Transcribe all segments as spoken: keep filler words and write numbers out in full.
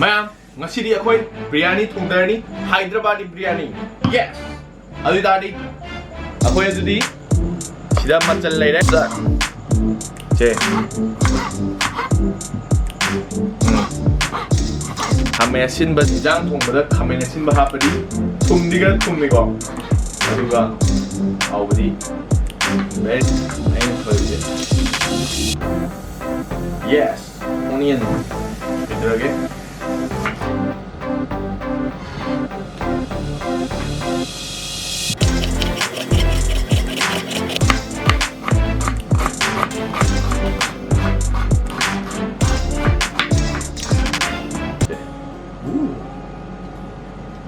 ꯃꯌꯥꯝ, ꯉꯁꯤꯗꯤ ꯑꯩꯈꯣꯏ ꯕꯤꯔꯌꯥꯅꯤ ꯊꯣꯡꯗꯔꯅꯤ, ꯍꯥꯏꯗ꯭ꯔꯕꯥꯗꯤ ꯕꯤꯔꯌꯥꯅꯤ꯫ Yes! ꯑꯗꯨ ꯑꯣꯏꯇꯥꯔꯗꯤ ꯑꯩꯈꯣꯏ ꯑꯗꯨꯗꯤ ꯁꯤꯗ ꯃꯆꯜ ꯂꯩꯔꯦ꯫ ꯁꯦ꯫ ꯎꯝ꯫ ꯈꯥꯃꯦꯟ ꯑꯁꯤꯟꯕ, ꯏꯟꯖꯥꯡ ꯊꯣꯡꯕꯗ ꯈꯥꯃꯦꯟ ꯑꯁꯤꯟꯕ ꯍꯥꯞꯄꯗꯤ ꯊꯨꯝꯗꯤ ꯈꯔ ꯊꯨꯝꯃꯤꯀꯣ꯫ ꯑꯗꯨꯒ ꯍꯥꯎꯕꯗꯤ ꯂꯩ꯫ ꯑꯩꯅ ꯊꯣꯏꯕꯁꯦ꯫ Yes, onion꯫ ꯀꯩꯗꯧꯔꯒꯦ?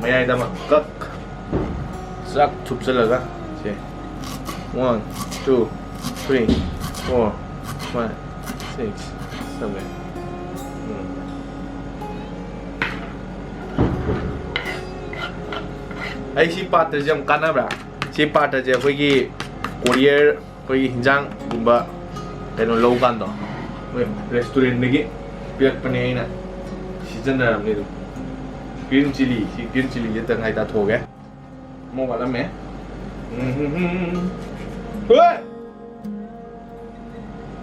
ꯃꯌꯥꯏꯗ ꯑꯃ ꯀꯛ꯫ ꯆꯥꯛ ꯊꯨꯞꯆꯜꯂꯒ ꯁꯦ꯫ One, two, three, four, five, six, seven. ꯎꯝ꯫ ꯑꯩ ꯁꯤ ꯄꯥꯇ꯭ꯔꯁꯦ ꯌꯥꯝ ꯀꯥꯟꯅꯕ꯭ꯔꯥ? ꯁꯤ ꯄꯥꯇ꯭ꯔꯁꯦ ꯑꯩꯈꯣꯏꯒꯤ ꯀꯣꯔꯤꯌꯔ, ꯑꯩꯈꯣꯏꯒꯤ ꯍꯤꯟꯖꯥꯡꯒꯨꯝꯕ ꯀꯩꯅꯣ ꯂꯧ ꯀꯥꯟꯗꯣ, ꯑꯩꯈꯣꯏ ꯔꯦꯁꯇꯨꯔꯦꯟꯗꯒꯤ ꯄꯤꯔꯛꯄꯅꯦ, ꯑꯩꯅ ꯁꯤꯖꯤꯟꯅꯔꯕꯅꯤ ꯑꯗꯨꯝ꯫ ꯒ꯭ꯔꯤꯟ ꯆꯤꯂꯤ, ꯁꯤ ꯒ꯭ꯔꯤꯟ ꯆꯤꯂꯤꯁꯦ ꯇꯪꯈꯥꯏ ꯇꯥꯊꯣꯛꯑꯒꯦ꯫ ꯑꯃ ꯋꯥꯠꯂꯝꯃꯦ꯫ ꯎꯝ꯫ ꯍꯣꯏ!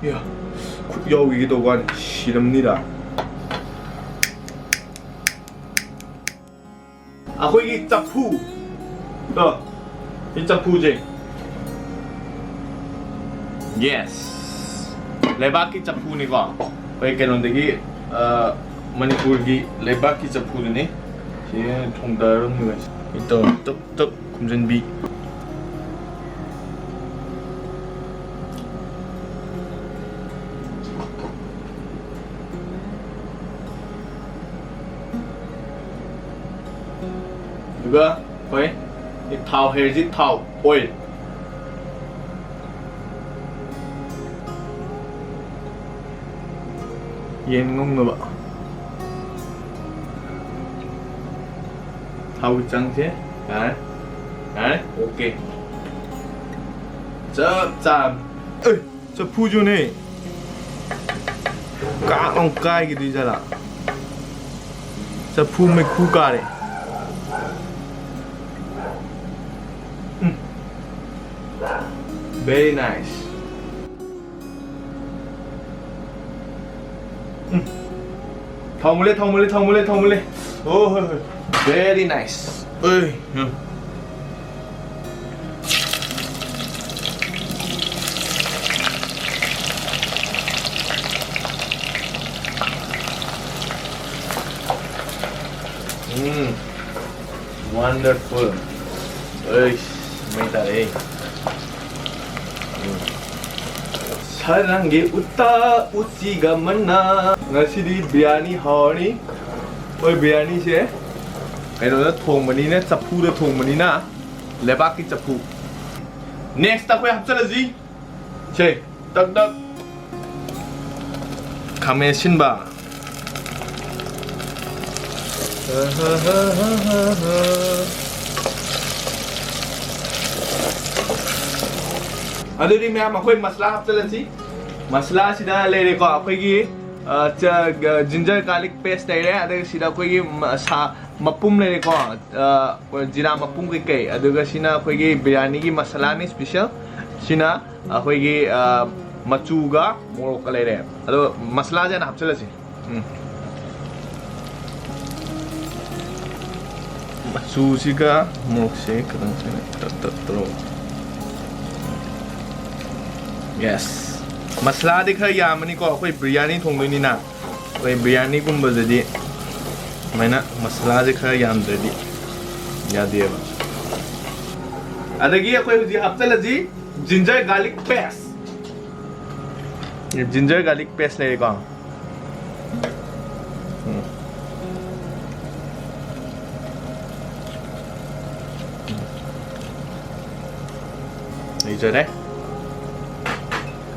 ꯌꯥ, ꯈꯨꯠ ꯌꯥꯎꯈꯤꯒꯦ ꯇꯧꯕ ꯋꯥꯅꯤ, ꯁꯤꯔꯝꯅꯤꯗ꯫ ꯑꯩꯈꯣꯏꯒꯤ ꯆꯐꯨ꯫ ꯀꯣ, ꯁꯤ ꯆꯐꯨꯁꯦ꯫ Yes꯫ ꯂꯩꯕꯥꯛꯀꯤ ꯆꯐꯨꯅꯤꯀꯣ꯫ ꯑꯩꯈꯣꯏ ꯀꯩꯅꯣꯗꯒꯤ, ꯑ, ꯃꯅꯤꯄꯨꯔꯒꯤ ꯂꯩꯕꯥꯛꯀꯤ ꯆꯐꯨꯗꯨꯅꯤ꯫ ꯁꯤ ꯊꯣꯡꯗꯔꯝꯃꯤꯕ꯫ ꯏꯇꯣ ꯇꯨꯞ ꯇꯨꯞ ꯈꯨꯝꯖꯤꯟꯕꯤ꯫ ꯑꯗꯨꯒ ꯍꯣꯏ, ꯊꯥꯎ ꯍꯩꯔꯁꯤ, ꯊꯥꯎ, oil꯫ ꯌꯦꯟ ꯉꯧꯅꯕ ꯊꯥꯎꯒꯤ ꯆꯪꯁꯦ꯫ ꯌꯥꯔꯦ, ꯌꯥꯔꯦ, okay꯫ ꯆꯞ ꯆꯥꯔꯦ꯫ ꯑꯦ, ꯆꯐꯨꯁꯨꯅꯦ꯫ ꯀꯥꯛ ꯑꯃꯨꯛ ꯀꯥꯏꯒꯤꯗꯣꯏ ꯖꯥꯠꯂꯥ? ꯆꯐꯨ ꯃꯩꯈꯨ ꯀꯥꯔꯦ꯫ ꯎꯝ꯫ Very nice. ꯎꯝ꯫ ꯊꯥꯎ ꯃꯨꯜꯂꯦ, ꯊꯥꯎ ꯃꯨꯜꯂꯦ, ꯊꯥꯎ ꯃꯨꯜꯂꯦ, ꯊꯥꯎ ꯃꯨꯜꯂꯦ꯫ ꯑꯣ, ꯍꯣꯏ, ꯍꯣꯏ꯫ Very nice. ꯑꯩ, ꯎꯝ꯫ ꯎꯝ꯫ Wonderful. ꯑꯩꯁ, ꯃꯩ ꯇꯥꯔꯦ꯫ ꯎꯝ꯫ ꯁꯔꯪꯒꯤ ꯎꯇꯥ ꯎꯆꯤꯒ ꯃꯅꯥ꯫ ꯉꯁꯤꯗꯤ ꯕꯤꯔꯌꯥꯅꯤ ꯍꯥꯎꯔꯅꯤ꯫ ꯑꯩꯈꯣꯏ ꯕꯤꯔꯌꯥꯅꯤꯁꯦ ꯀꯩꯅꯣꯗ ꯊꯣꯡꯕꯅꯤꯅ, ꯆꯐꯨꯗ ꯊꯣꯡꯕꯅꯤꯅ, ꯂꯩꯕꯥꯛꯀꯤ ꯆꯐꯨ꯫ Next ꯑꯩꯈꯣꯏ ꯍꯥꯞꯆꯜꯂꯁꯤ꯫ ꯁꯦ, ꯇꯛ ꯇꯛ꯫ ꯈꯥꯃꯦꯟ ꯑꯁꯤꯟꯕ꯫ ꯑꯗꯨꯗꯤ ꯃꯌꯥꯝ, ꯑꯩꯈꯣꯏ ꯃꯁꯂꯥ ꯍꯥꯞꯆꯤꯜꯂꯁꯤ꯫ ꯃꯁꯂꯥꯁꯤꯗ ꯂꯩꯔꯦꯀꯣ, ꯑꯩꯈꯣꯏꯒꯤ, ꯑ, ꯆ-, ꯒ-, ginger garlic paste ꯂꯩꯔꯦ, ꯑꯗꯨꯒ ꯁꯤꯗ ꯑꯩꯈꯣꯏꯒꯤ ꯃ-, ꯁꯥ ꯃꯄꯨꯝ ꯂꯩꯔꯦꯀꯣ, ꯑ, ꯖꯤꯔꯥ ꯃꯄꯨꯝ ꯀꯩꯀꯩ, ꯑꯗꯨꯒ ꯁꯤꯅ ꯑꯩꯈꯣꯏꯒꯤ ꯕꯤꯔꯌꯥꯅꯤꯒꯤ ꯃꯁꯥꯂꯥꯅꯤ special꯫ ꯁꯤꯅ ꯑꯩꯈꯣꯏꯒꯤ, ꯑ, ꯃꯆꯨꯒ ꯃꯣꯔꯣꯛꯀ ꯂꯩꯔꯦ꯫ ꯑꯗꯣ ꯃꯁꯥꯂꯥꯁꯦ ꯍꯥꯟꯅ ꯍꯥꯞꯆꯤꯜꯂꯁꯤ꯫ ꯎꯝ꯫ ꯃꯆꯨꯁꯤꯒ ꯃꯣꯔꯣꯛꯁꯦ ꯈꯤꯇꯪ ꯁꯤꯅ ꯇꯛ ꯇꯛ ꯇꯧꯔꯒ꯫ Yes꯫ ꯃꯁꯥꯂꯥꯗꯤ ꯈꯔ ꯌꯥꯝꯃꯅꯤꯀꯣ, ꯑꯩꯈꯣꯏ ꯕꯤꯔꯌꯥꯅꯤ ꯊꯣꯡꯗꯣꯏꯅꯤꯅ꯫ ꯑꯩꯈꯣꯏ ꯕꯤꯔꯌꯥꯅꯤꯒꯨꯝꯕꯗꯗꯤ ꯁꯨꯃꯥꯏꯅ ꯃꯁꯥꯂꯥꯁꯦ ꯈꯔ ꯌꯥꯝꯗ꯭ꯔꯗꯤ ꯌꯥꯗꯦꯕ꯫ ꯑꯗꯒꯤ ꯑꯩꯈꯣꯏ ꯍꯧꯖꯤꯛ ꯍꯥꯞꯆꯤꯜꯂꯁꯤ ginger garlic paste꯫ Ginger garlic paste ꯂꯩꯔꯦꯀꯣ꯫ ꯎꯝ꯫ ꯂꯩꯖꯔꯦ꯫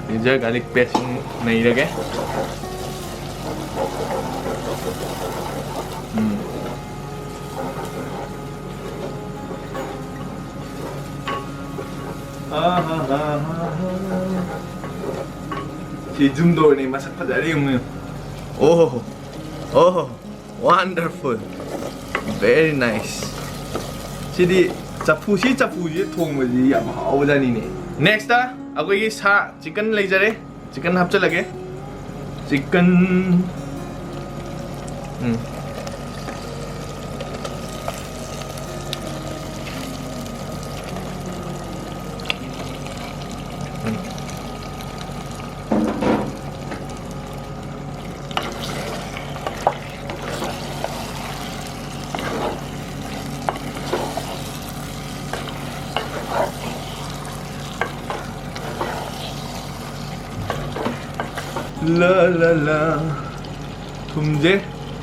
Ginger garlic paste ꯅꯩꯔꯒꯦ꯫ ꯎꯝ꯫ ꯁꯤ zoom ꯇꯧꯔꯤꯅꯦ, ꯃꯁꯛ ꯐꯖꯔꯦ ꯌꯦꯡꯉꯨ꯫ ꯑꯣꯍꯣ꯫ ꯑꯣꯍꯣ꯫ Wonderful. Very nice. ꯁꯤꯗꯤ ꯆꯐꯨ, ꯁꯤ ꯆꯐꯨꯁꯤ ꯊꯣꯡꯕꯁꯤ ꯌꯥꯝ ꯍꯥꯎꯕꯖꯥꯠꯅꯤꯅꯦ꯫ Next ꯑꯩꯈꯣꯏꯒꯤ ꯁꯥ, chicken ꯂꯩꯖꯔꯦ꯫ Chicken ꯍꯥꯞꯆꯤꯜꯂꯒꯦ꯫ Chicken. ꯎꯝ꯫ ꯎꯝ꯫ ꯂ ꯂ ꯂ꯫ ꯊꯨꯝꯁꯦ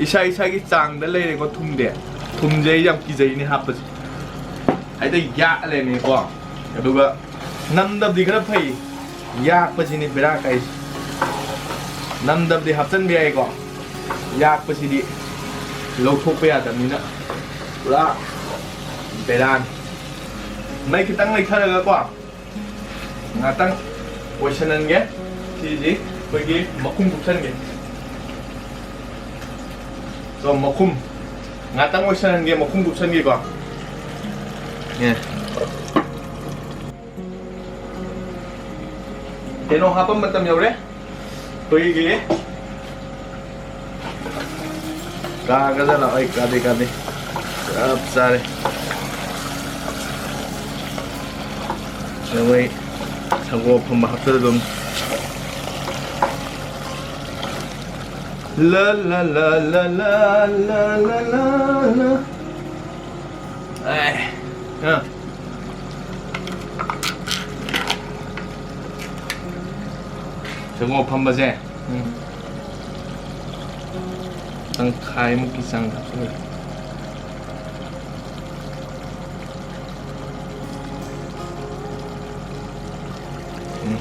ꯏꯁꯥ ꯏꯁꯥꯒꯤ ꯆꯥꯡꯗ ꯂꯩꯔꯦꯀꯣ꯫ ꯊꯨꯝꯗꯤ, ꯊꯨꯝꯁꯦ ꯑꯩ ꯌꯥꯝ ꯀꯤꯖꯩꯅꯦ ꯍꯥꯞꯄꯁꯦ꯫ ꯍꯦꯛꯇ ꯌꯥꯛꯑ ꯂꯩꯔꯝꯃꯦꯀꯣ꯫ ꯑꯗꯨꯒ ꯅꯝꯗꯕꯗꯤ ꯈꯔ ꯐꯩ, ꯌꯥꯛꯄꯁꯤꯅꯤ ꯕꯦꯔꯥ ꯀꯥꯏꯁꯦ꯫ ꯅꯝꯗꯕꯗꯤ ꯍꯥꯞꯆꯤꯟꯕ ꯌꯥꯏꯀꯣ, ꯌꯥꯛꯄꯁꯤꯗꯤ ꯂꯧꯊꯣꯛꯄ ꯌꯥꯗꯕꯅꯤꯅ ꯄꯨꯔꯥ ꯕꯦꯔꯥꯅꯤ꯫ ꯃꯩ ꯈꯤꯇꯪ ꯂꯩꯊꯔꯒꯀꯣ, ꯉꯥꯛꯇꯪ ꯑꯣꯏꯁꯟꯍꯟꯒꯦ꯫ ꯁꯤꯁꯤ ꯑꯩꯈꯣꯏꯒꯤ ꯃꯈꯨꯝ ꯀꯨꯞꯁꯟꯒꯦ꯫ ꯁꯣ, ꯃꯈꯨꯝ ꯉꯥꯛꯇꯪ ꯑꯣꯏꯁꯟꯍꯟꯒꯦ, ꯃꯈꯨꯝ ꯀꯨꯞꯁꯟꯒꯦꯀꯣ꯫ ꯑꯦ꯫ ꯀꯩꯅꯣ ꯍꯥꯞꯄ ꯃꯇꯝ ꯌꯧꯔꯦ꯫ ꯑꯩꯈꯣꯏꯒꯤ ꯀꯥꯒꯗꯅ, ꯑꯩ ꯀꯥꯗꯦ, ꯀꯥꯗꯦ꯫ ꯆꯞ ꯆꯥꯔꯦ꯫ ꯑꯗꯨ ꯃꯣꯏ ꯁꯪꯒꯣꯝ ꯑꯐꯝꯕ ꯍꯥꯞꯆꯤꯜꯂ ꯑꯗꯨꯝ꯫ ꯂ ꯂ ꯂ ꯂ ꯂ ꯂ ꯂ ꯂ ꯂ꯫ ꯑꯦ, ꯑ꯫ ꯁꯪꯒꯣꯝ ꯑꯐꯝꯕꯁꯦ, ꯎꯝ, ꯇꯪꯈꯥꯏꯃꯨꯛꯀꯤ ꯆꯥꯡ ꯍꯥꯞꯆꯤꯜꯂꯦ꯫ ꯎꯝ꯫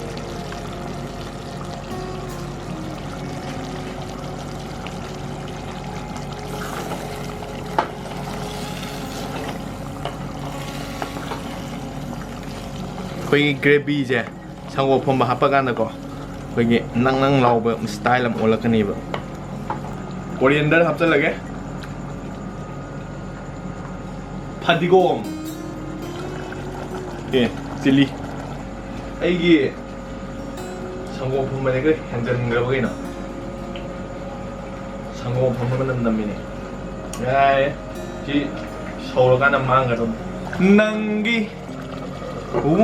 ꯑꯩꯈꯣꯏꯒꯤ gravyꯁꯦ ꯁꯪꯒꯣꯝ ꯑꯐꯝꯕ ꯍꯥꯞꯄꯀꯥꯟꯗꯀꯣ, ꯑꯩꯈꯣꯏꯒꯤ ꯅꯪ ꯅꯪ ꯂꯥꯎꯕ style ꯑꯃ ꯑꯣꯜꯂꯛꯀꯅꯦꯕ꯫ Coriander ꯍꯥꯞꯆꯜꯂꯒꯦ꯫ ꯐꯗꯤꯒꯣꯝ꯫ ꯑꯦ, chilli꯫ ꯑꯩꯒꯤ ꯁꯪꯒꯣꯝ ꯑꯐꯝꯕꯁꯦ ꯈꯔ ꯍꯦꯟꯖꯟꯈ꯭ꯔꯕ ꯀꯩꯅꯣ? ꯁꯪꯒꯣꯝ ꯑꯐꯝꯕ ꯃꯅꯝ ꯅꯝꯃꯤꯅꯦ꯫ ꯌꯥꯔꯦ꯫ ꯁꯤ ꯁꯧꯔꯀꯥꯟꯗ ꯃꯥꯡꯒꯗꯧꯅꯤ꯫ ꯅꯪꯒꯤ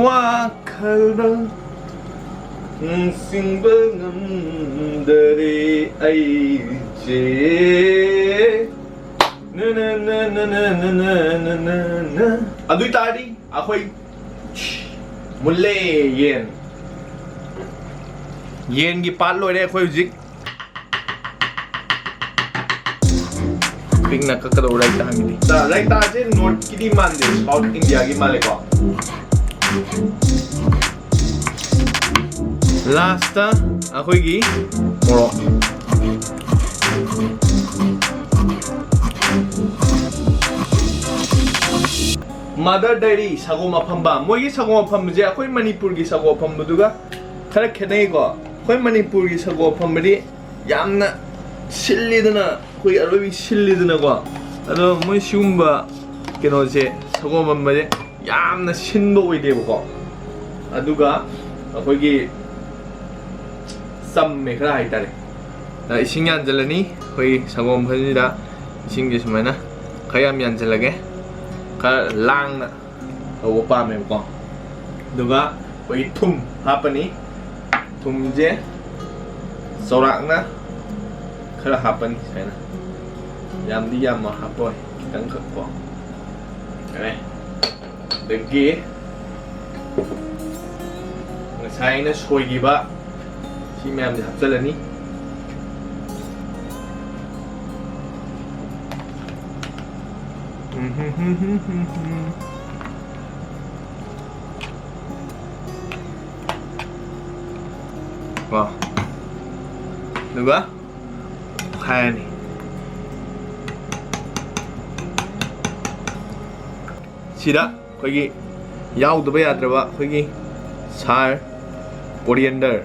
ꯋꯥꯈꯜꯗ ꯅꯤꯡꯁꯤꯡꯕ ꯉꯝꯗꯔꯦ ꯑꯩꯁꯦ꯫ ꯅ, ꯅ, ꯅ꯫ ꯑꯗꯨ ꯑꯣꯏ ꯇꯥꯔꯗꯤ ꯑꯩꯈꯣꯏ ꯃꯨꯜꯂꯦ ꯌꯦꯟ꯫ ꯌꯦꯟꯒꯤ part ꯂꯣꯏꯔꯦ꯫ ꯑꯩꯈꯣꯏ ꯍꯧꯖꯤꯛ ꯄꯤꯛꯅ ꯀꯛꯀꯗꯧꯕ ꯔꯥꯏꯇꯥꯒꯤꯗꯤ꯫ ꯔꯥꯏꯇꯥꯁꯦ north ꯀꯤꯗꯤ ꯃꯥꯟꯗꯦ, South India ꯒꯤ ꯃꯥꯜꯂꯦꯀꯣ꯫ Last ꯇ ꯑꯩꯈꯣꯏꯒꯤ ꯃꯣꯔꯣꯛ꯫ Mother Dairy ꯁꯪꯒꯣꯝ ꯑꯐꯝꯕ꯫ ꯃꯣꯏꯒꯤ ꯁꯪꯒꯣꯝ ꯑꯐꯝꯕꯁꯦ ꯑꯩꯈꯣꯏ ꯃꯅꯤꯄꯨꯔꯒꯤ ꯁꯪꯒꯣꯝ ꯑꯐꯝꯕꯗꯨꯒ ꯈꯔ ꯈꯦꯠꯅꯩꯀꯣ꯫ ꯑꯩꯈꯣꯏ ꯃꯅꯤꯄꯨꯔꯒꯤ ꯁꯪꯒꯣꯝ ꯑꯐꯝꯕꯗꯤ ꯌꯥꯝꯅ ꯁꯤꯜꯂꯤꯗꯅ, ꯑꯩꯈꯣꯏ ꯑꯔꯣꯏꯕꯤ ꯁꯤꯜꯂꯤꯗꯅꯀꯣ꯫ ꯑꯗꯣ ꯃꯣꯏ ꯁꯤꯒꯨꯝꯕ ꯀꯩꯅꯣꯁꯦ, ꯁꯪꯒꯣꯝ ꯑꯐꯝꯕꯁꯦ ꯌꯥꯝꯅ ꯁꯤꯟꯕ ꯑꯣꯏꯗꯦꯕꯀꯣ꯫ ꯑꯗꯨꯒ ꯑꯩꯈꯣꯏꯒꯤ ꯆꯝꯃꯦ ꯈꯔ ꯍꯥꯏꯇꯥꯔꯦ꯫ ꯑ, ꯏꯁꯤꯡ ꯌꯥꯟꯁꯤꯜꯂꯅꯤ ꯑꯩꯈꯣꯏ ꯁꯪꯒꯣꯝ ꯑꯐꯝꯕꯁꯤꯗ꯫ ꯏꯁꯤꯡꯁꯦ ꯁꯨꯃꯥꯏꯅ ꯈꯔ ꯌꯥꯝ ꯌꯥꯟꯁꯤꯜꯂꯒꯦ, ꯈꯔ ꯂꯥꯡꯅ ꯇꯧꯕ ꯄꯥꯝꯃꯦꯕꯀꯣ꯫ ꯑꯗꯨꯒ ꯑꯩꯈꯣꯏꯒꯤ ꯊꯨꯝ ꯍꯥꯞꯄꯅꯤ꯫ ꯊꯨꯝꯁꯦ ꯆꯥꯎꯔꯥꯛꯅ ꯈꯔ ꯍꯥꯞꯄꯅꯤ ꯁꯨꯃꯥꯏꯅ꯫ ꯌꯥꯝꯗꯤ ꯌꯥꯝꯅ ꯍꯥꯞꯄꯣꯏ, ꯈꯤꯇꯪꯈꯛ ꯀꯣ꯫ ꯌꯥꯔꯦ꯫ ꯑꯗꯒꯤ ꯉꯁꯥꯏ ꯑꯩꯅ ꯁꯣꯏꯈꯤꯕ ꯁꯤ ꯃꯌꯥꯝꯁꯦ ꯍꯥꯞꯆꯤꯜꯂꯅꯤ꯫ ꯀꯣ꯫ ꯑꯗꯨꯒ ꯈꯥꯏꯔꯅꯤ꯫ ꯁꯤꯗ ꯑꯩꯈꯣꯏꯒꯤ ꯌꯥꯎꯗꯕ ꯌꯥꯗ꯭ꯔꯕ ꯑꯩꯈꯣꯏꯒꯤ ꯁꯥꯔ coriander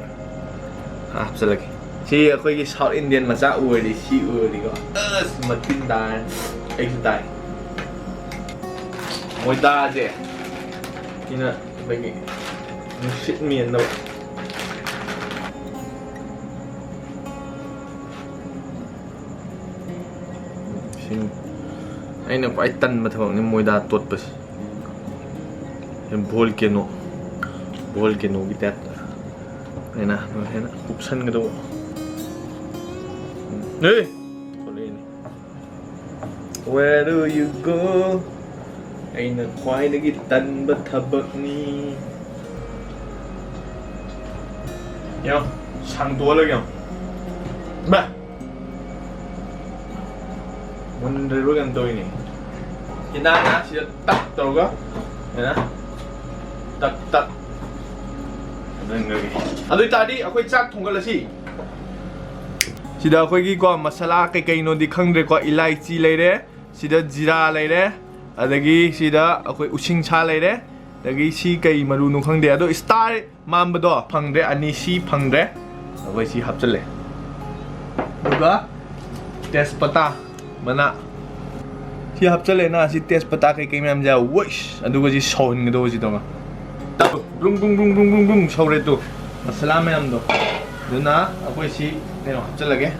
ꯍꯥꯞꯆꯤꯜꯂꯒꯦ꯫ ꯁꯤ ꯑꯩꯈꯣꯏꯒꯤ South Indian ꯃꯆꯥ ꯎꯔꯗꯤ, ꯁꯤ ꯎꯔꯗꯤꯀꯣ, ꯑꯁ, ꯃꯇꯤꯟ ꯇꯥꯔꯦ꯫ ꯑꯩꯁꯨ ꯇꯥꯏ꯫ ꯃꯣꯏꯗꯥꯁꯦ ꯁꯤꯅ ꯑꯩꯈꯣꯏꯒꯤ ꯅꯨꯡꯁꯤꯠ ꯃꯦꯟꯅꯕ꯫ ꯁꯤ ꯑꯩꯅ ꯈ꯭ꯋꯥꯏ ꯇꯟꯕ ꯊꯕꯛꯅꯤ, ꯃꯣꯏꯗꯥ ꯇꯣꯠꯄꯁꯦ꯫ Volcano, volcanoꯒꯤ typeꯇ ꯑꯩꯅ ꯍꯦꯟꯅ ꯀꯨꯞꯁꯟꯒꯗꯧꯕ꯫ ꯍꯦ! ꯊꯣꯛꯂꯛꯏꯅꯦ꯫ Where do you go? ꯑꯩꯅ ꯈ꯭ꯋꯥꯏꯗꯒꯤ ꯇꯟꯕ ꯊꯕꯛꯅꯤ꯫ ꯌꯦꯡꯉꯣ, ꯁꯥꯡꯗꯣꯛꯍꯜꯂꯒ ꯌꯦꯡꯉꯣ꯫ ꯕꯥ! ꯃꯨꯟꯗ꯭ꯔꯤꯕ ꯀꯩꯅꯣ ꯇꯧꯔꯤꯅꯦ꯫ ꯏꯅꯥꯅ ꯁꯤꯗ ꯇꯛ ꯇꯧꯔꯒ, ꯏꯅꯥ ꯇꯛ ꯇꯛ꯫ ꯑꯗꯨ ꯑꯣꯏꯇꯥꯔꯗꯤ ꯑꯩꯈꯣꯏ ꯆꯥꯛ ꯊꯣꯡꯒꯠꯂꯁꯤ꯫ ꯁꯤꯗ ꯑꯩꯈꯣꯏꯒꯤꯀꯣ ꯃꯁꯥꯂꯥ ꯀꯩꯀꯩꯅꯣꯗꯤ ꯈꯪꯗ꯭ꯔꯦꯀꯣ, ꯏꯂꯥꯏꯆꯤ ꯂꯩꯔꯦ, ꯁꯤꯗ ꯖꯤꯔꯥ ꯂꯩꯔꯦ, ꯑꯗꯒꯤ ꯁꯤꯗ ꯑꯩꯈꯣꯏ ꯎꯁꯤꯡꯁꯥ ꯂꯩꯔꯦ, ꯑꯗꯒꯤ ꯁꯤ ꯀꯩ ꯃꯔꯨꯅꯣ ꯈꯪꯗꯦ, ꯑꯗꯣ star ꯃꯥꯟꯕꯗꯣ ꯐꯪꯗ꯭ꯔꯦ, ꯑꯅꯤ ꯁꯤ ꯐꯪꯗ꯭ꯔꯦ꯫ ꯑꯩꯈꯣꯏ ꯁꯤ ꯍꯥꯞꯆꯜꯂꯦ꯫ ꯑꯗꯨꯒ ꯇꯦꯖꯄꯇꯥ ꯃꯅꯥ ꯁꯤ ꯍꯥꯞꯆꯜꯂꯦꯅ, ꯁꯤ ꯇꯦꯖꯄꯇꯥ ꯀꯩꯀꯩ ꯃꯌꯥꯝꯁꯦ, ꯋꯩꯁ! ꯑꯗꯨꯒ ꯁꯤ ꯁꯧꯍꯟꯒꯗꯧꯕ ꯁꯤꯗꯧꯅ꯫ ꯕ꯭ꯔꯨꯡ, ꯕ꯭ꯔꯨꯡ, ꯕ꯭ꯔꯨꯡ, ꯕ꯭ꯔꯨꯡ, ꯕ꯭ꯔꯨꯡ, ꯕ꯭ꯔꯨꯡ ꯁꯧꯔꯦ ꯇꯨ, ꯃꯁꯥꯂꯥ ꯃꯌꯥꯝꯗꯣ꯫ ꯑꯗꯨꯅ ꯑꯩꯈꯣꯏ ꯁꯤ ꯀꯩꯅꯣ ꯍꯥꯞꯆꯜꯂꯒꯦ,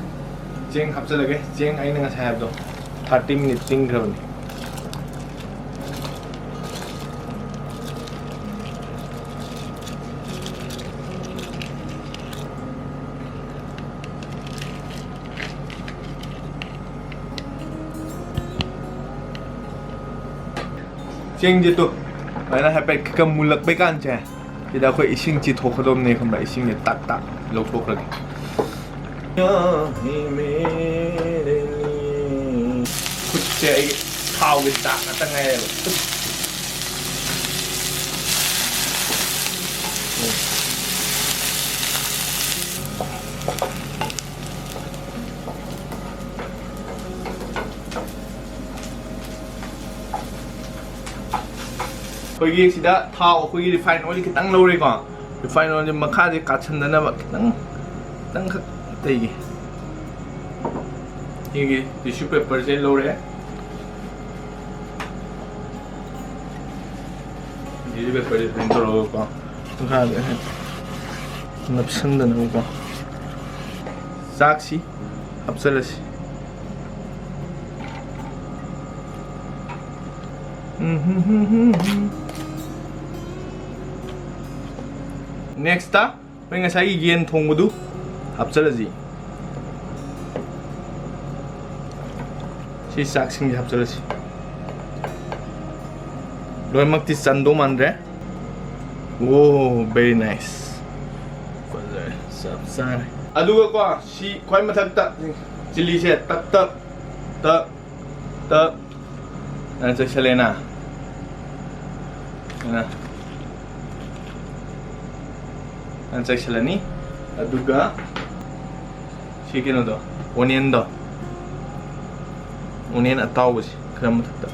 ꯆꯦꯡ ꯍꯥꯞꯆꯜꯂꯒꯦ꯫ ꯆꯦꯡ ꯑꯩꯅ ꯉꯁꯥꯏ ꯍꯥꯏꯕꯗꯣ thirty minute ꯇꯤꯡꯈ꯭ꯔꯕꯅꯤ꯫ ꯆꯦꯡꯁꯦ ꯇꯨ, ꯑꯗꯨꯃꯥꯏꯅ ꯍꯥꯏꯐꯦꯠ ꯈꯔ ꯃꯨꯜꯂꯛꯄꯩ ꯀꯥꯟꯁꯦ, ꯁꯤꯗ ꯑꯩꯈꯣꯏ ꯏꯁꯤꯡ ꯆꯤꯊꯣꯛꯀꯗꯕꯅꯦ, ꯈꯪꯕ꯭ꯔꯥ? ꯏꯁꯤꯡꯁꯦ ꯇꯥꯛ ꯇꯥꯛ ꯂꯧꯊꯣꯛꯈ꯭ꯔꯒꯦ꯫ ꯈꯨꯠꯁꯦ ꯑꯩ ꯊꯥꯎꯒꯤ ꯗꯥꯛ ꯉꯥꯛꯇ ꯉꯥꯏꯔꯦꯕ꯫ ꯑꯩꯈꯣꯏꯒꯤ ꯁꯤꯗ ꯊꯥꯎ, ꯑꯩꯈꯣꯏꯒꯤ refine oil ꯈꯤꯇꯪ ꯂꯧꯔꯦꯀꯣ꯫ Refine oilꯁꯦ ꯃꯈꯥꯁꯦ ꯀꯥꯁꯟꯗꯅꯕ ꯈꯤꯇꯪ, ꯈꯤꯇꯪꯈꯛ ꯑꯩꯒꯤ ꯁꯤꯒꯤ tissue paperꯁꯦ ꯂꯧꯔꯦ꯫ Tissue paperꯁꯦ ꯁꯨꯃꯥꯏꯅ ꯇꯧꯔꯒꯀꯣ, ꯃꯈꯥꯗ ꯅꯞꯁꯟꯗꯅꯕꯀꯣ, ꯆꯥꯛꯁꯤ ꯍꯥꯞꯆꯜꯂꯁꯤ꯫ Nextꯇ ꯑꯩꯈꯣꯏ ꯉꯁꯥꯏꯒꯤ ꯌꯦꯟ ꯊꯣꯡꯕꯗꯨ ꯍꯥꯞꯆꯜꯂꯁꯤ꯫ ꯁꯤ ꯆꯥꯛꯁꯤꯡꯁꯦ ꯍꯥꯞꯆꯜꯂꯁꯤ꯫ ꯂꯣꯏꯅꯃꯛꯇꯤ ꯆꯟꯗꯧ ꯃꯥꯟꯗ꯭ꯔꯦ꯫ Oh, very nice. ꯐꯖꯔꯦ, ꯆꯞ ꯆꯥꯔꯦ꯫ ꯑꯗꯨꯒꯀꯣ, ꯁꯤ ꯈ꯭ꯋꯥꯏ ꯃꯊꯛꯇ ꯆꯤꯂꯤꯁꯦ ꯇꯛ ꯇꯛ ꯇꯛ ꯇꯛ ꯅ ꯆꯥꯏꯁꯜꯂꯦꯅ꯫ ꯑꯅ ꯅ ꯆꯥꯏꯁꯜꯂꯅꯤ꯫ ꯑꯗꯨꯒ ꯁꯤ ꯀꯩꯅꯣꯗꯣ, onionꯗꯣ, onion ꯑꯇꯥꯎꯕꯁꯤ ꯈꯔ ꯃꯊꯛꯇ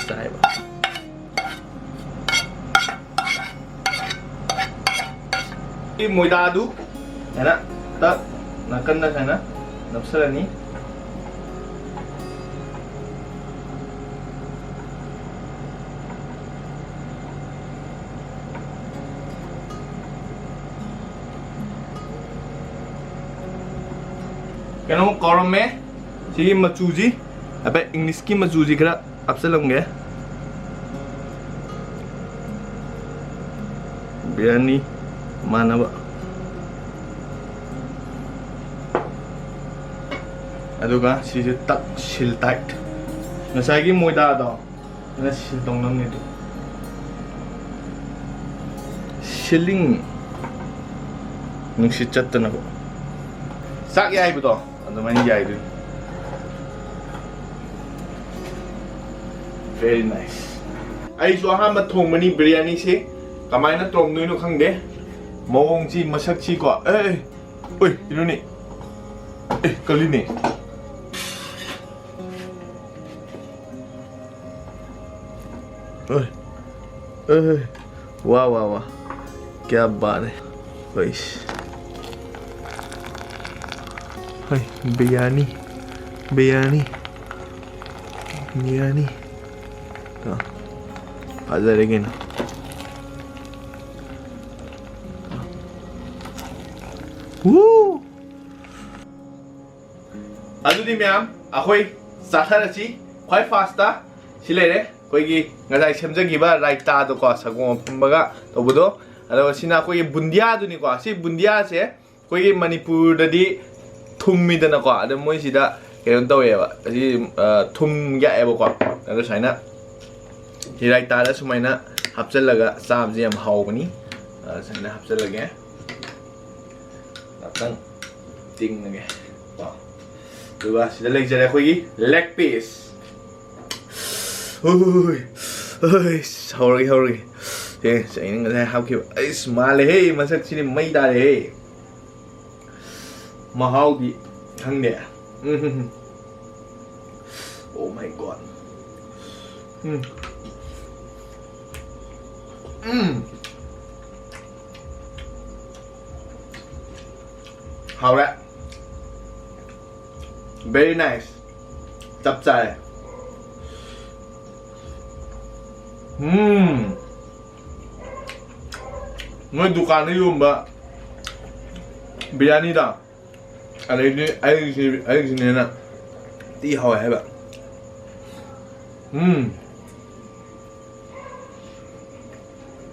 ꯆꯥꯏꯕ꯫ ꯁꯤ ꯃꯣꯏꯗꯥꯗꯨ ꯁꯨꯃꯥꯏꯅ ꯇꯛ ꯅꯥꯀꯟꯗ ꯁꯨꯃꯥꯏꯅ ꯅꯞꯁꯜꯂꯅꯤ꯫ ꯀꯩꯅꯣ ꯀꯥꯎꯔꯝꯃꯦ, ꯁꯤꯒꯤ ꯃꯆꯨꯁꯤ ꯍꯥꯏꯐꯦꯠ Englishꯀꯤ ꯃꯆꯨꯁꯤ ꯈꯔ ꯍꯥꯞꯆꯤꯜꯂꯝꯒꯦ꯫ ꯕꯤꯔꯌꯥꯅꯤ ꯃꯥꯟꯅꯕ꯫ ꯑꯗꯨꯒ ꯁꯤꯁꯦ ꯇꯛ seal tight꯫ ꯉꯁꯥꯏꯒꯤ ꯃꯣꯏꯗꯥꯗꯣ ꯑꯗꯨꯅ seal ꯇꯧꯅꯕꯅꯦ ꯑꯗꯨ꯫ Sealing ꯅꯨꯡꯁꯤꯠ ꯆꯠꯇꯅꯕ꯫ ꯆꯥꯛ ꯌꯥꯏꯕꯗꯣ ꯑꯗꯨꯃꯥꯏꯅ ꯌꯥꯏꯗꯣꯏꯅꯤ꯫ Very nice꯫ ꯑꯩꯁꯨ ꯑꯍꯥꯟꯕ ꯊꯣꯡꯕꯅꯤ ꯕꯤꯔꯌꯥꯅꯤꯁꯦ꯫ ꯀꯃꯥꯏꯅ ꯊꯣꯡꯗꯣꯏꯅꯣ ꯈꯪꯗꯦ꯫ ꯃꯑꯣꯡꯁꯤ, ꯃꯁꯛꯁꯤꯀꯣ꯫ ꯑꯦ, ꯑꯦ, ꯑꯣꯏ, ꯀꯩꯅꯣꯅꯦ꯫ ꯑꯦ, ꯀꯜꯂꯤꯅꯦ꯫ ꯑꯦ, ꯑꯦ, ꯋꯥ, ꯋꯥ, ꯋꯥ꯫ क्या बात है। ꯑꯩꯁ꯫ ꯍꯣꯏ, ꯕꯤꯔꯌꯥꯅꯤ, ꯕꯤꯔꯌꯥꯅꯤ, ꯕꯤꯔꯌꯥꯅꯤ꯫ ꯇꯣ, ꯐꯖꯔꯦ ꯀꯩꯅꯣ꯫ ꯋꯨ! ꯑꯗꯨꯗꯤ ꯃꯌꯥꯝ, ꯑꯩꯈꯣꯏ ꯆꯥꯊꯔꯁꯤ꯫ ꯈ꯭ꯋꯥꯏ ꯐꯥꯔꯁꯇ ꯁꯤ ꯂꯩꯔꯦ, ꯑꯩꯈꯣꯏꯒꯤ ꯉꯁꯥꯏ ꯁꯦꯝꯖꯈꯤꯕ ꯔꯥꯏꯇꯥꯗꯣꯀꯣ, ꯁꯪꯒꯣꯝ ꯑꯐꯝꯕꯒ ꯇꯧꯕꯗꯣ꯫ ꯑꯗꯨꯒ ꯁꯤꯅ ꯑꯩꯈꯣꯏꯒꯤ ꯕꯨꯟꯗꯤꯌꯥꯗꯨꯅꯤꯀꯣ꯫ ꯁꯤ ꯕꯨꯟꯗꯤꯌꯥꯁꯦ ꯑꯩꯈꯣꯏꯒꯤ ꯃꯅꯤꯄꯨꯔꯗꯗꯤ ꯊꯨꯝꯃꯤꯗꯅꯀꯣ, ꯑꯗꯣ ꯃꯣꯏꯁꯤꯗ ꯀꯩꯅꯣ ꯇꯧꯋꯦꯕ, ꯑꯁꯤ, ꯑ, ꯊꯨꯝ ꯌꯥꯛꯑꯦꯕꯀꯣ꯫ ꯑꯗꯣ ꯁꯨꯃꯥꯏꯅ ꯁꯤ ꯔꯥꯏꯇꯥꯗ ꯁꯨꯃꯥꯏꯅ ꯍꯥꯞꯆꯤꯜꯂꯒ ꯆꯥꯕꯁꯦ ꯌꯥꯝ ꯍꯥꯎꯕꯅꯤ꯫ ꯑ, ꯁꯨꯃꯥꯏꯅ ꯍꯥꯞꯆꯤꯜꯂꯒꯦ꯫ ꯉꯥꯛꯇꯪ ꯇꯤꯡꯉꯒꯦ ꯀꯣ꯫ ꯑꯗꯨꯒ ꯁꯤꯗ ꯂꯩꯖꯔꯦ ꯑꯩꯈꯣꯏꯒꯤ ꯂꯦꯒ ꯄꯤꯁ꯫ ꯎꯏ, ꯎꯏ, ꯍꯧꯔꯒꯦ, ꯍꯧꯔꯒꯦ꯫ ꯑꯦ, ꯑꯩꯅ ꯉꯁꯥꯏ ꯍꯥꯞꯈꯤꯕ꯫ ꯑꯩꯁ, ꯃꯥꯜꯂꯦꯍꯦ, ꯃꯁꯛꯁꯤꯗꯤ ꯃꯩ ꯇꯥꯔꯦꯍꯦ꯫ ꯃꯍꯥꯎꯗꯤ ꯈꯪꯗꯦ꯫ ꯎꯝ, ꯎꯝ, ꯎꯝ꯫ Oh my God. ꯎꯝ꯫ ꯎꯝ꯫ ꯍꯥꯎꯔꯦ꯫ Very nice. ꯆꯞ ꯆꯥꯔꯦ꯫ ꯎꯝ꯫ ꯃꯣꯏ ꯗꯨꯀꯥꯟꯗ ꯌꯣꯟꯕ ꯕꯤꯔꯌꯥꯅꯤꯗꯣ, ꯑꯗꯩꯗꯤ ꯑꯩꯒꯤꯁꯤ, ꯑꯩꯒꯤꯁꯤꯅ ꯍꯦꯟꯅ ꯊꯤ ꯍꯥꯎꯋꯦ ꯍꯥꯏꯕ꯫ ꯎꯝ꯫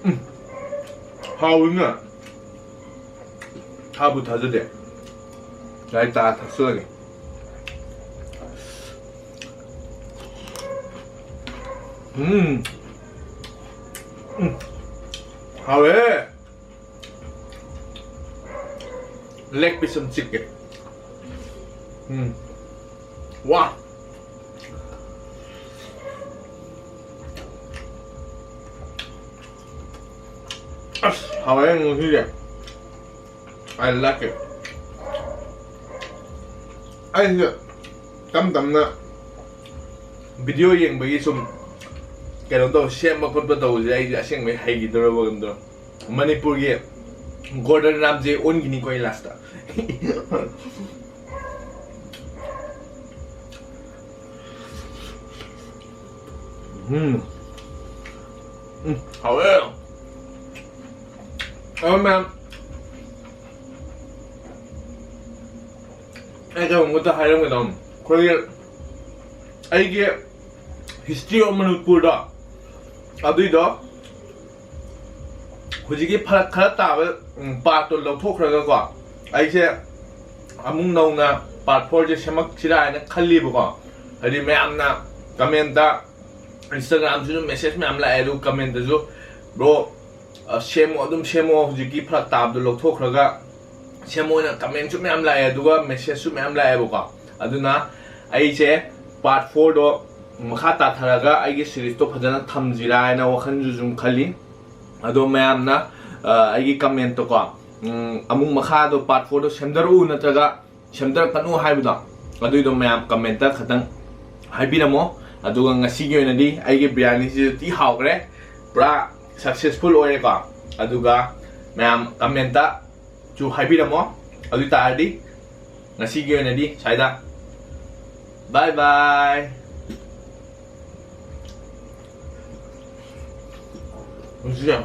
ꯎꯝ꯫ ꯍꯥꯎꯋꯤꯅꯦ꯫ ꯊꯥꯕꯨ ꯊꯥꯖꯗꯦ꯫ ꯔꯥꯏꯇꯥ ꯊꯛꯆꯜꯂꯒꯦ꯫ ꯎꯝ꯫ ꯎꯝ꯫ ꯍꯥꯎꯋꯦ꯫ ꯂꯦꯒ ꯄꯤꯁ ꯑꯃ ꯆꯤꯛꯀꯦ꯫ ꯎꯝ꯫ ꯋꯥ! ꯑꯁ, ꯍꯥꯎꯋꯦ ꯉꯁꯤꯗꯤ꯫ I like it. ꯑꯩꯁꯦ ꯇꯝ ꯇꯝꯅ ꯚꯤꯗꯤꯑꯣ ꯌꯦꯡꯕꯒꯤ ꯁꯨꯝ ꯀꯩꯅꯣ ꯇꯧ, ꯁꯦꯝꯕ ꯈꯣꯠꯄ ꯇꯧꯕꯁꯦ ꯑꯩꯁꯦ ꯑꯁꯦꯡꯕꯩ ꯍꯩꯈꯤꯗꯣꯔꯕ ꯀꯩꯅꯣ ꯇꯧꯔꯦ꯫ ꯃꯅꯤꯄꯨꯔꯒꯤ ꯒꯣꯔꯗꯟ ꯔꯥꯝꯁꯦ ꯑꯣꯟꯈꯤꯅꯤꯀꯣ ꯑꯩ ꯂꯥꯁꯇ꯫ ꯎꯝ꯫ ꯎꯝ, ꯍꯥꯎꯋꯦ꯫ ꯑꯗꯣ ꯃꯌꯥꯝ, ꯑꯩ ꯀꯩꯅꯣꯝꯇ ꯍꯥꯏꯔꯝꯒꯦ ꯇꯧꯅꯤ꯫ ꯑꯩꯈꯣꯏꯒꯤ, ꯑꯩꯒꯤ History of ꯃꯅꯤꯄꯨꯔꯗꯣ, ꯑꯗꯨꯏꯗꯣ ꯍꯧꯖꯤꯛꯀꯤ ꯐꯔꯛ ꯈꯔ ꯇꯥꯕ, ꯎꯝ, part ꯇꯣ ꯂꯧꯊꯣꯛꯈ꯭ꯔꯒꯀꯣ, ꯑꯩꯁꯦ ꯑꯃꯨꯛ ꯅꯧꯅ part four ꯁꯦ ꯁꯦꯝꯃꯛꯁꯤꯔꯥ ꯍꯥꯏꯅ ꯈꯜꯂꯤꯕꯀꯣ꯫ ꯍꯥꯏꯗꯤ ꯃꯌꯥꯝꯅ comment ꯇ, Instagram ꯁꯤꯁꯨ message ꯃꯌꯥꯝ ꯂꯥꯛꯑꯦ, ꯑꯗꯨꯒ comment ꯇꯁꯨ, "Bro, ꯑ, ꯁꯦꯝꯃꯣ, ꯑꯗꯨꯝ ꯁꯦꯝꯃꯣ, ꯍꯧꯖꯤꯛꯀꯤ ꯐꯔꯛ ꯇꯥꯕꯗꯣ ꯂꯧꯊꯣꯛꯈ꯭ꯔꯒ ꯁꯦꯝꯃꯣꯅ" comment ꯁꯨ ꯃꯌꯥꯝ ꯂꯥꯛꯑꯦ, ꯑꯗꯨꯒ message ꯁꯨ ꯃꯌꯥꯝ ꯂꯥꯛꯑꯦꯕꯀꯣ꯫ ꯑꯗꯨꯅ ꯑꯩꯁꯦ part four ꯗꯣ ꯃꯈꯥ ꯇꯥꯊꯔꯒ ꯑꯩꯒꯤ series ꯇꯣ ꯐꯖꯅ ꯊꯝꯁꯤꯔꯥ ꯍꯥꯏꯅ ꯋꯥꯈꯜꯁꯨ ꯁꯨꯝ ꯈꯜꯂꯤ꯫ ꯑꯗꯣ ꯃꯌꯥꯝꯅ, ꯑ, ꯑꯩꯒꯤ comment ꯇꯀꯣ, ꯎꯝ, ꯑꯃꯨꯛ ꯃꯈꯥꯗꯣ part four ꯗꯣ ꯁꯦꯝꯗꯔꯛꯎ ꯅꯠꯇ꯭ꯔꯒ ꯁꯦꯝꯗꯔꯛꯀꯅꯨ ꯍꯥꯏꯕꯗꯣ, ꯑꯗꯨꯏꯗꯣ ꯃꯌꯥꯝ comment ꯇ ꯈꯇꯪ ꯍꯥꯏꯕꯤꯔꯝꯃꯣ꯫ ꯑꯗꯨꯒ ꯉꯁꯤꯒꯤ ꯑꯣꯏꯅꯗꯤ ꯑꯩꯒꯤ ꯕꯤꯔꯌꯥꯅꯤꯁꯤꯁꯨ ꯊꯤ ꯍꯥꯎꯈ꯭ꯔꯦ, ꯄꯨꯔꯥ successful ꯑꯣꯏꯔꯦꯀꯣ꯫ ꯑꯗꯨꯒ ꯃꯌꯥꯝ comment ꯇꯁꯨ ꯍꯥꯏꯕꯤꯔꯝꯃꯣ꯫ ꯑꯗꯨ ꯑꯣꯏ ꯇꯥꯔꯗꯤ ꯉꯁꯤꯒꯤ ꯑꯣꯏꯅꯗꯤ ꯁ꯭ꯋꯥꯏꯗ bye bye꯫ ꯍꯧꯖꯤꯛꯁꯦ